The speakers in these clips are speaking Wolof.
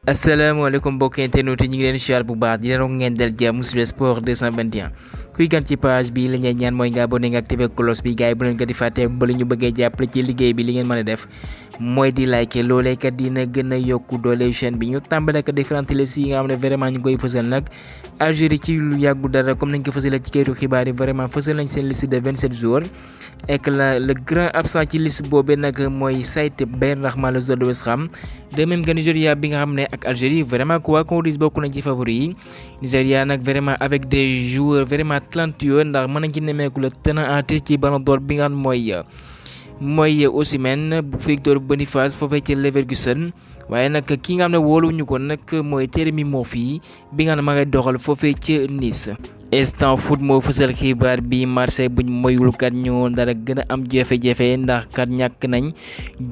asalaamaaleykum mbokk internet yi ñu ngi leen siyaar bu baax di leen ngeen del jàmm sur sport 221 kuy gan ci page bi la ñuy ñaan mooy nga abonné nga activé cloche bi gars yi bu leen ko di fàtte ba la ñu bëggee jàppale ci liggéey bi li ngeen mën a def mooy di like loolee kat dina gën a yokku doole chaîne bi ñu tàmbale ko différentes listes yi nga xam ne vraiment ñu koy fësal nag Algérie ci lu yàggu dara comme nañ ko fësalee ci kayitu xibaar yi vraiment fësal nañ seen liste de 27 joueurs et que le grand absent ci liste boobee nag mooy Saïd Benrahma le joueur de West Ham de même que Nigeria bi nga xam ne ak Algérie vraiment quoi qu'on dise bokk nañ ci favori yi Nigeria nag vraiment avec des joueurs vraiment talentueux ndax mën nañ ci nemmeeku le tenant en titre ci Ballon d'Or bi nga xam mooy Osimhen Victor Boniface foofee ci Leverkusen waaye nag ki nga xam ne wóoluwuñu ko nag mooy Jérémy Morphy bi nga xam ne ma ngay doxal foofee ci Nice. Instant Foot moo fësal xibaar bi Marseille buñ moyul kat ñu dara gën a am jafe-jafe ndax kat ñàkk nañ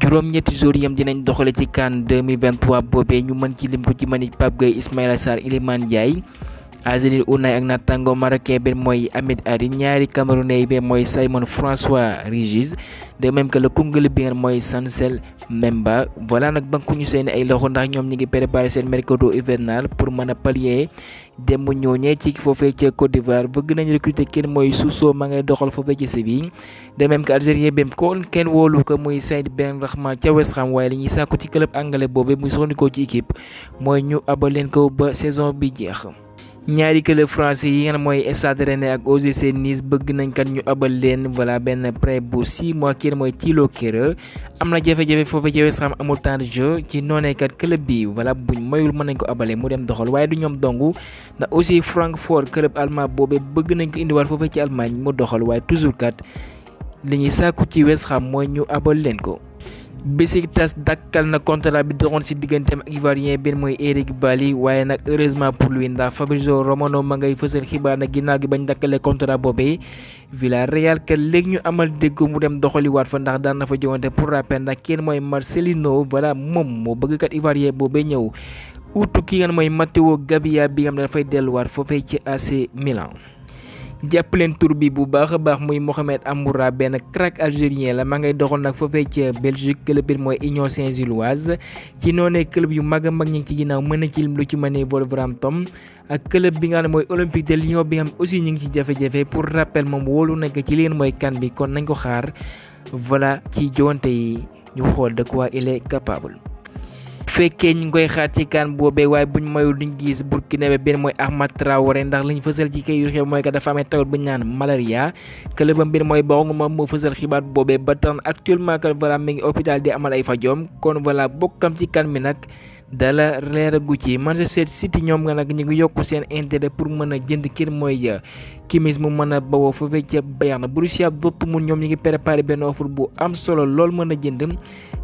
juróom-ñetti jours yam dinañ doxale ci CAN 2023 boobee ñu mën ci lim ko ci mani Pape Gueye Ismaïla Sarr Iliman Ndiaye Azzedine Ounahi ak naataango marocain bi mooy Ahmed Harit ñaari camerounais bi mooy Simon François Régis de même que le Congolais bi mooy Chancel Mbemba voilà nag bankuñu seen ay loxo ndax ñoom ñi ngi préparé seen mercato hivernal pour mën a pallier dem ñooñee ci foofee ca Côte d'Ivoire bëgg nañ recruter kenn mooy Sousso ma ngay doxal foofee ci Séville de même que algérien bi kon kenn wóolu ko muy Saïd Benrahma ca West Ham waaye li ñuy sàkku ci club anglais boobu muy soxandikoo ci équipe mooy ñu abal leen ko ba saison bi jeex. ñaari club français yi nga mooy Stade Rennais ak OGC Nice bëgg nañ kat ñu abal leen voilà benn prêt bu 6 mois kii mooy Thilo Kehrer am na jafe-jafe foofu ci West Ham amul temps de jeu ci noonee kat club bi voilà buñ mayul mën nañ ko abale mu dem doxal waaye du ñoom dong ndax aussi Francfort club allemand boobee bëgg nañ ko indiwaat foofu ci Allemagne mu doxal waaye toujours kat li ñuy sàkku ci West Ham mooy ñu abal leen ko. Besiktas dakkal na contrat bi doxoon ci digganteem ak Ivoirien bi mooy Eric Bailly waaye nag heureusement pour lui ndax Fabrizio Romano ma ngay fësal xibaar nag ginnaaw gi bañ dakkalee contrat boobee Villarreal que léegi ñu amal déggo mu dem doxaliwaat fa ndax daan na fa joŋante pour rappel ndax kenn mooy Marcelino voilà moom moo bëgg kat Ivoirien boobee ñëw utu ki nga mooy Matteo Gabbia bi nga xam ne dafay delluwaat foofee ci AC Milan. jàpp leen tur bi bu baax a baax muy Mohamed Amoura benn crack algérien la ma ngay doxal nag foofee ca Belgique club bi mooy Union Saint-Gilloise ci noonee club yu mag a mag ñi ngi ci ginnaaw mën na ci lim lu ci mënee Wolverhampton ak club bi nga xam ne mooy Olympique de Lyon bi nga xam aussi ñu ngi ci jafe-jafe pour rappel moom wóolu nañ ko ci leen mooy kan bi kon nañ ko xaar voilà ci joonte yi ñu xool de quoi il est capable. fekkee ñu ngi koy xaar ci CAN boobee waaye buñ mayul duñ gis Burkinabé benn mooy Ahmad Traoré ndax lañ fësal ci kay yu xew mooy que dafa amee tawat bu ñu naan malaria club am mooy Bourg moom moo fësal xibaar boobee ba tax actuellement que voilà mi ngi hôpital di amal ay fajoom kon voilà bokkam ci CAN bi nag dala leeragu ci Manchester City ñoom nga nag ñu ngi yokk seen intérêt pour mën a jënd kii mooy Kimmich mu mën a bawoo foofee ca Bayern Borussia Dortmund ñoom ñu ngi préparé benn offre bu am solo lool mën a jënd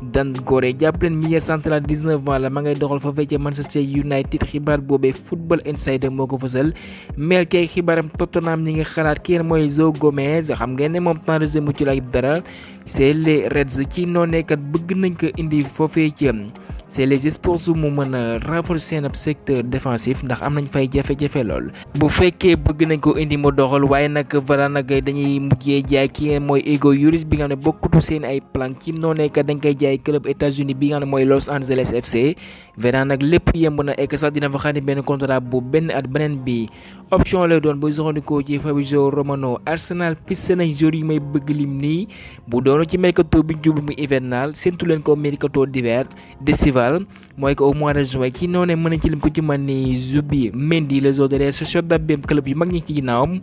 Dan Goré jàpp leen milieu central 19 ans la ma ngay doxal foofee ca Manchester United xibaar boobee Football Insider moo ko fësal mel kay xibaaram Tottenham ñi ngi xalaat kii mooy Joe Gomez xam ngeen ne moom temps de jeu mu ci lay dara c'est les Reds ci noonee kat bëgg nañ ko indi foofee ci c'est les espoirs mu mën a renforcer seen secteur défensif ndax am nañ fay jafe-jafe lool. bu fekkee bëgg nañ ko indi mu doxal waaye nag voilà nag dañuy mujjee jaay ki mooy Hugo Lloris bi nga xam ne bokkutu seen ay plan ci noonee kat dañ koy jaay club États-Unis bi nga xam ne mooy Los Angeles FC. vraiment nag lépp yemb na ek sax dina fa xaar benn contrat bu benn at beneen bi option lay doon bu soxandikoo ci Fabrizio Romano Arsenal piste nañ joueurs yi may bëgg lim nii bu doonu ci mercato bi jublu muy hivernal séntu leen ko mercato d'hiver d'estival mooy que au mois de juin ci noonu mën nañ ci lim ko ci man ni Zubi Mendy le joueur de Real Sociedad club yu mag ñi ci ginnaawam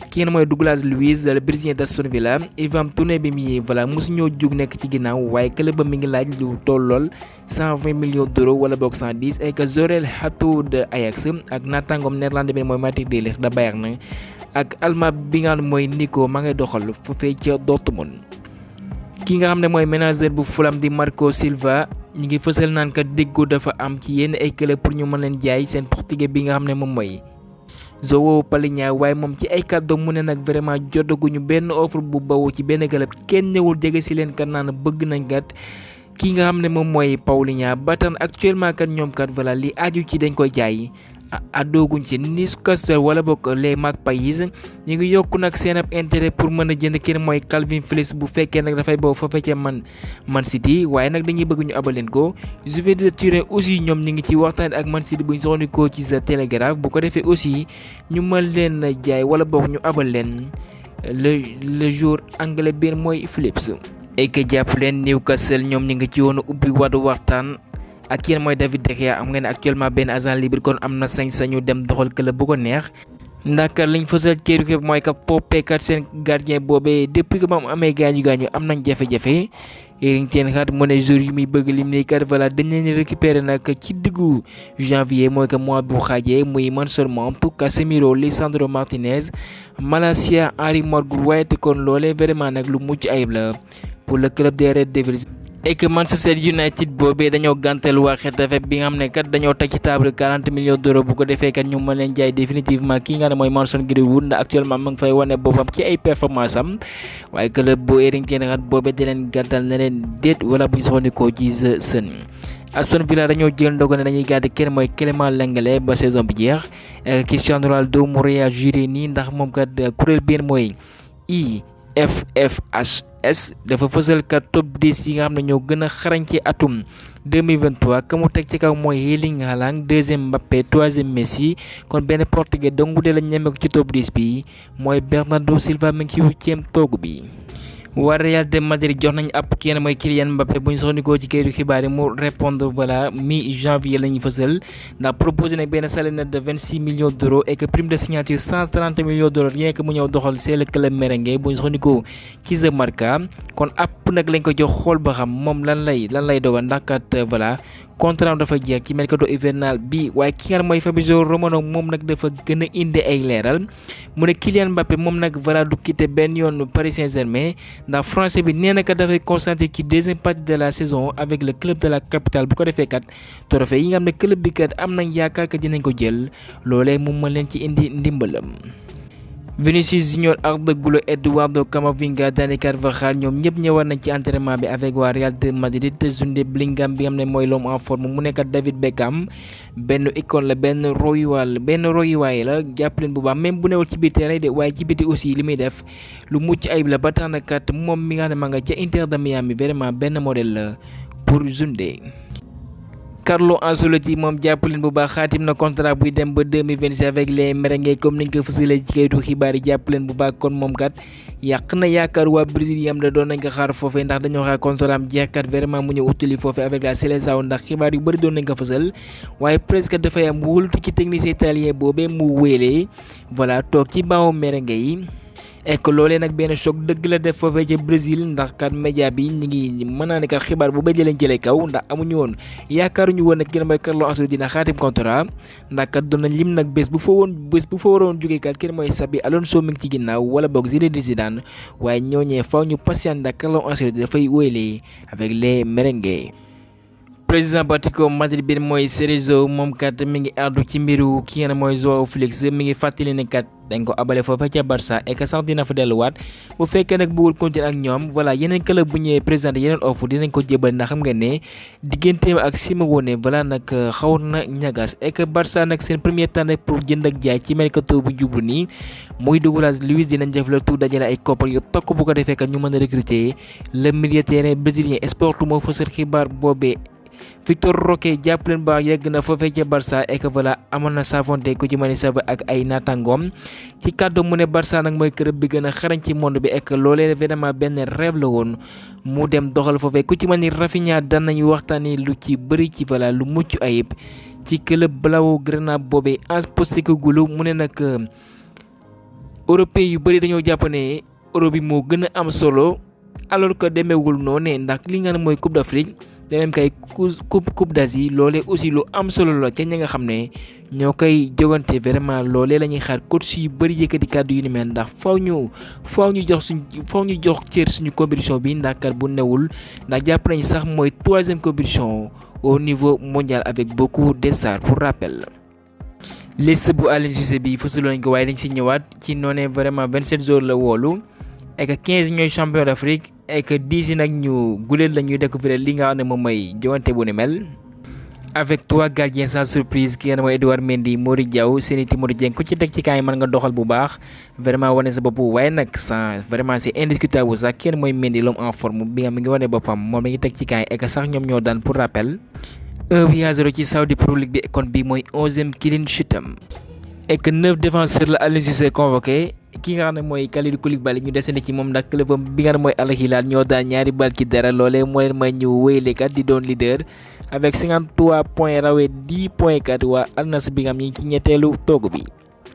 kii mooy Douglas Luiz le Brésilien d'Aston Villa Ivan Toney bi mi voilà mosu ñoo jug nekk ci ginnaaw waaye club ba mi ngi laaj lu tollool 120 millions d'euros wala boog 110 et que Zorel Hato de Ajax ak naataangoom néerlandais bi mooy Matthijs de Ligt de Bayern ak Alma bi nga xam ne mooy Nico ma ngay doxal foofee ca Dortmund. ki nga xam ne mooy manager bu Fulham di Marco Silva ñu ngi fësal naan kat déggoo dafa am ci yenn ay club pour ñu mën leen jaay seen portugais bi nga xam ne moom mooy João Palhinha waaye moom ci ay kàddu mu ne nag vraiment jotaguñu benn offre bu bawoo ci benn club kenn ñëwul jege si leen kat naan bëgg nañ kat ki nga xam ne moom mooy Palhinha ba tax actuellement kat ñoom kat voilà li aju ci dañ koy jaay àddooguñ ci Newcastle wala bokk les Magpies ñu ngi yokku nag seen ab intérêt pour mën a jënd kii mooy Calvin Phillips bu fekkee nag dafay boobu fa fekkee Man City waaye nag dañuy bëgg ñu abal leen ko. Juventus de Turin aussi ñoom ñu ngi ci waxtaan ak Man City bu ñu soxandikoo ci sa Telegraph bu ko defee aussi ñu mën leen jaay wala bokk ñu abal leen le joueur anglais bi mooy Phillips. et que jàpp leen Newcastle ñoom ñu ngi ci woon ubbi wàllu waxtaan. ak yéen mooy David De Gea am ngeen actuellement benn agent libre kon am na sañ-sañu dem doxal club bu ko neex ndax kat liñ fësal kéeru képp mooy que Pope kat seen gardien boobee depuis que ba mu amee gaañu am nañ jafe-jafe Erik ten Hag mu ne jour yi muy bëgg lim ni kat voilà dañ leen récupérer nag ci diggu janvier mooy que mois bu xaajee muy Mason Mount Casemiro Lisandro Martinez Malacia Harry Maguire kon loolee vraiment nag lu mucc ayib la pour le club des Red Devils. et que Manchester United boobee dañoo gàntal waa Xetafe bi nga xam ne kat dañoo teg ci table 40 millions d'euros bu ko defee kat ñu mën leen jaay définitivement kii nga ne mooy Mason Greenwood ndax actuellement mu ngi fay wane boppam ci ay performance am waaye club bu Erik ten Hag boobee da leen gàntal na leen déet wala bu ñu soxandikoo ci sën. Aston Villa dañoo jël ndogu ne dañuy gàddi kenn mooy Clément Lenglet ba saison bi jeex Cristiano Ronaldo mu réagir nii ndax moom kat kuréel biir mooy FFHS dafa fësal kat top 10 yi nga xam ne ñoo gën a xarañ ci atum 2023 ka mu teg ci kaw mooy Erling Haaland deuxième Mbappé troisième Messi kon benn portugais dongu de la ñeme ko ci top 10 bi mooy Bernardo Silva mi ngi ci 8e toog bi. waa Real de Madrid jox nañ ab kenn mooy Kylian Mbappé bu ñu soxnikoo ci këyitu xibaar yi mu répondre voilà mi janvier la ñu fësal ndax proposé nag benn salaire net de 26 millions d'euros et que prime de signature 130 millions d'euros rien que mu ñëw doxal c'est le club merengue bu ñu soxnikoo ci The Marca kon app nag lañ ko jox xool ba xam moom lan lay dogal ndax kat voilà contrat dafa jeex ci mercato hivernal bi waaye ki nga mooy Fabrizio Romano moom nag dafa gën a indi ay leeral mu ne Kylian Mbappé moom nag voilà du quitter benn yoon Paris Saint-Germain ndax français bi nee na kat dafay concentré ci deuxième partie de la saison avec le club de la capitale bu ko defee kat trophée yi nga xam ne club bi kat am nañ yaakaar que dinañ ko jël loolee mu mën leen ci indi ndimbalam. Vinicius Junior Arda Güler Eduardo Camavinga Dani Carvajal ñoom ñëpp ñëwaat nañ ci entraînement bi avec waa Real de Madrid Jude Bellingham bi nga xam ne mooy l'homme en forme mu nekkat David Beckham benn icône la benn royuwaay la jàpp leen bu baax même bu newul ci biir terrain de waaye ci biti aussi li muy def lu mucc ayib la ba tax na kat moom mi nga xam ne ma nga ca Inter de Miami vraiment benn modèle la pour Jude. Carlo Ancelotti moom jàpp leen bu baax xaatim na contrat buy dem ba 2026 avec les merengues comme niñ ko fësalee ci kayitu xibaar yi jàpp leen bu baax kon moom kat yàq na yaakaar waa Brésil yam da doon nañ ko xaar foofee ndax dañoo xaar contrat am jeexkat vraiment mu ñëw utali foofee avec la Seleção ndax xibaar yu bëri doon nañ ko fësal waaye presque dafay am wóolutu ci technicien italien boobee mu wéelee voilà toog ci baawu merengue yi. et que loolee nag benn choc dëgg la def foofee ca Brésil ndax kat média bi ñu ngi mën naa ne kat xibaar bu bëjee leen jëlee kaw ndax amuñu woon yaakaaruñu woon nag ki mooy Carlo Ancelotti dina xaatim contrat ndax kat doon nañ lim nag bés bu fa waroon jógee kat ki mooy Xabi Alonso mi ngi ci ginnaaw wala boog Zinedine Zidane waaye ñooñee faw ñu patient ndax Carlo Ancelotti dafay wéyale avec les merengues. président Atlético Madrid bi mooy Cerezo moom kat mi ngi àddu ci mbiru ki nga mooy Joao Félix mi ngi fàttali ne kat dañ ko abale foofa ca Barça et que sax dina fa delluwaat bu fekkee nag bëggul continuer ak ñoom voilà yeneen club bu ñëwee présenté yeneen offre dinañ ko jébal ndax xam nga ne digganteem ak Simeone voilà nag xaw na ñagas et que Barça nag seen premier tànn pour jënd ak jaay ci mercato bu jublu nii muy Douglas Luiz dinañ def le tout dajale ay koppar yu tokk bu ko defee kat ñu mën a recruter le milieu terrain brésilien Sport moo fësal xibaar boobee. Victor Roque jàpp leen baax yegg na foofee ca Barça et que voilà amoon na saafonte ku ci mën a saba ak ay naataangoom ci kàddu mu ne Barça nag mooy club bi gën a xarañ ci monde bi et que loolee vraiment benn rêve la woon mu dem doxal foofee ku ci mën ni Rafinha daan nañu waxtaanee lu ci bëri ci voilà lu mucc ayib ci club Blaugrana boobee Ange Postecoglou mu ne nag européen yu bëri dañoo jàpp ne Europe bi moo gën a am solo alors que demeewul noonu ndax li nga ne mooy Coupe d'Afrique. de même kay coupe d'Asie loolee aussi lu am solo la ca ña nga xam ne ñoo koy jogante vraiment loolee la ñuy xaar coach yu bëri yëkkati kàddu yu ni mel ndax faw ñu jox cër suñu compétition bi ndax kat bu newul ndax jàpp nañu sax mooy 3e compétition au niveau mondial avec beaucoup de stars pour rappel. liste bu Aliou Cissé bi fësaloon nañ ko waaye dañ si ñëwaat ci noonee vraiment 27 jours la woolu et que 15 ñooy champion d'Afrique et que 10 nag ñu guléet la ñuy découvrir li nga xam ne moom mooy joŋante bu ni mel avec 3 gardiens sans surprise ki nga mooy Edouard Mendy Mody Diaw Seny Timothée Dieng ku ci teg ci kaay mën nga doxal bu baax vraiment wane sa bopp waaye nag sans vraiment c'est indiscutable sax ki mooy Mendy l'homme en forme bi nga mi ngi wane boppam moom la ngi teg ci kaay et que sax ñoom ñoo daan pour rappel 1-0 ci Saudi Pro League bi kon bi mooy 11e clean sheet am et que 9 défenseurs la Aliou Cissé convoqué ki nga xam ne mooy Kalidou Koulibaly ñu desandi ci moom ndax club bi nga xam ne mooy Al Hilal ñoo daan ñaari bal ci dara loolee moo leen may ñu wéyalekat di doon leader avec 53 points rawee 10 points kat waa Al Nassr bi nga xam ñi ci ñetteelu toogu bi.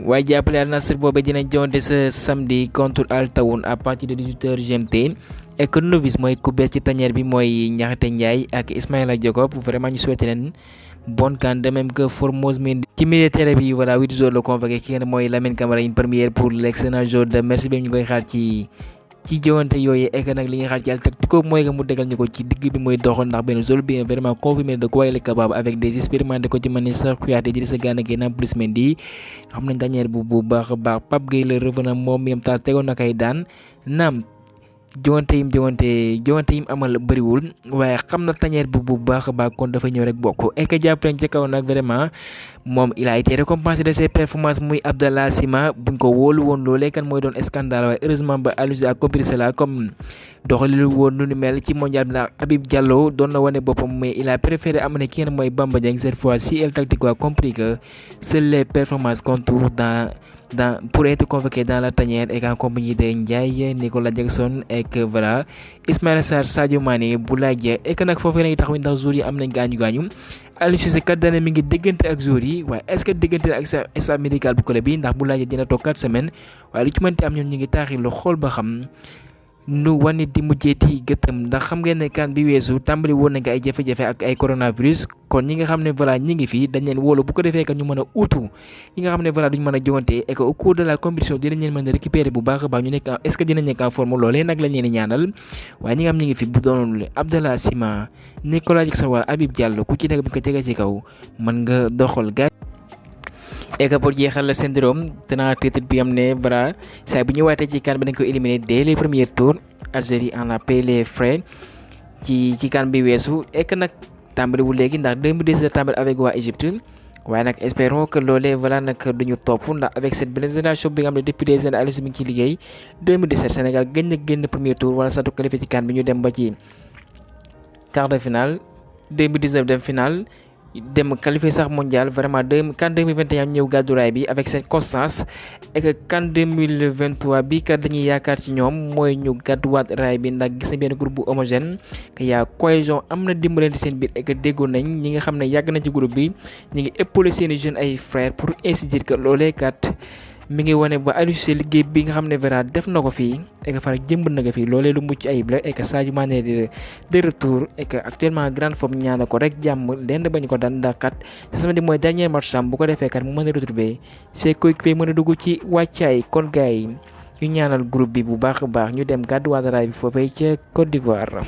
waaye jàppale Al Nassr boobee dinañ jonte ce samedi contre Al Tawoun à partir de 18h GMT et que novice mooy ku bees ci tanière bi mooy Niakhaté Ndiaye ak Ismaïla Jacob vraiment ñu souhaité leen bonne CAN de même que Formose Mendy ci milieu terrain bi voilà 8 joueurs la convoqué ki nga mooy Lamine Camara une première pour l'excellent joueur de merci bi ñu koy xaar ci jowante yooyu ek nag li nga xaar ci al tactico mooy nga mu dégal ñu ko ci digg bi mooy doxal ndax benn joueur bi vraiment confirmé de quoi il est capable avec des expérimentés ko ci Manchester Kouyaté Idrissa Gana Gueye Nampalys Mendy xam nañ dernière bu baax a baax Pape Gueye la revenant moom yam taal tegoon na kay daan naam jowante yim amal bëriwul waaye xam na tanière bi bu baax a baax kon dafa ñëw rek bokk et que jàpp nañ ci kaw nag vraiment moom il a été récompensé de ses performances muy Abdallah Sima buñ ko wóolu woon loolee kan mooy doon scandale waaye heureusement ba Aliou Cissé a compris cela comme doxalilu woon nu ni mel ci mondial bi ndax Habib Diallo doon na wane boppam mais il a préféré amener ki ngeen mooy Bamba Dieng cette fois-ci El Tactico a compris que seules les performances comptent pour être convoqué dans la tanière et en compagnie de Ndiaye Nicolas Jackson et que voilà Ismaïla Sarr Sadio Mané Boulaye Dia et que nag foofee nañu taxaw ndax joueurs yi am nañ gaañu Aliou Cissé kat dana mi ngi déggante ak joueurs yi waaye est-ce que déggante ak staff médical bu club bi ndax Boulaye Dia dina toog 4 semaines waaye lu ci mënti am ñun ñu ngi taaxi lu xool ba xam nu wane di mujjeeti gëtëm ndax xam ngeen ne kan bi weesu tàmbali woon nañ ko ay jafe-jafe ak ay coronavirus kon ñi nga xam ne voilà ñi ngi fi dañ leen wóolu bu ko defee kat ñu mën a utu ñi nga xam ne voilà duñ mën a jogante et que au cours de la compétition dinañ leen mën a récupérer bu baax a baax ñu nekk est-ce que dinañ nekk en forme loolee nag lañ leen ñaanal waaye ñi nga xam ñi ngi fi bu doonoon Abdallah Sima Nicolas Jackson wala Habib Diallo ku ci nekk bi ko jege ci kaw mën nga doxal gaay et que pour jeexal la syndrome tenant titre bi am ne bara saa bu ñu waatee ci CAN bi dañ ko éliminer dès les premiers tours Algérie en a payé les frais ci CAN bi weesu et que nag tàmbaliwul léegi ndax 2017 tàmbali avec waa Égypte waaye nag espérons que loolee voilà nag duñu topp ndax avec cette benn génération bi nga xam ne depuis des années Aliou Cissé mi ngi ciy liggéey 2017 Sénégal génn premier tour wala sax du qualifié ci CAN bi ñu dem ba ci quart de finale 2019 dem finale dem qualifié sax mondial vraiment CAN 2021 ñëw gàddu raay bi avec cette constance et que CAN 2023 bi kat dañuy yaakaar ci ñoom mooy ñu gàdduwaat raay bi ndax gis na benn groupe bu homogène que yaa cohésion am na dimbalante seen biir et que déggoon nañ ñi nga xam ne yàgg na ci groupe bi ñi ngi épaulé seeni jeunes ay frères pour ainsi dire que loolee kat mi ngi wane ba Aliou Cissé liggéey bi nga xam ne vraiment def na ko fii et que farak jëmb na ko fii loolee lu mucc ayib la et que Sadio Mané de retour et que actuellement grande forme ñaana ko rek jàmm lenn bañu ko daan ndax kat ce samedi mooy dernier match am bu ko defee kat mu mën a retrouver ses coéquipiers mën a dugg ci wàccaay kon gars yi ñu ñaanal groupe bi bu baax a baax ñu dem gàdduwaat raay bi foofee ca Côte d'Ivoire.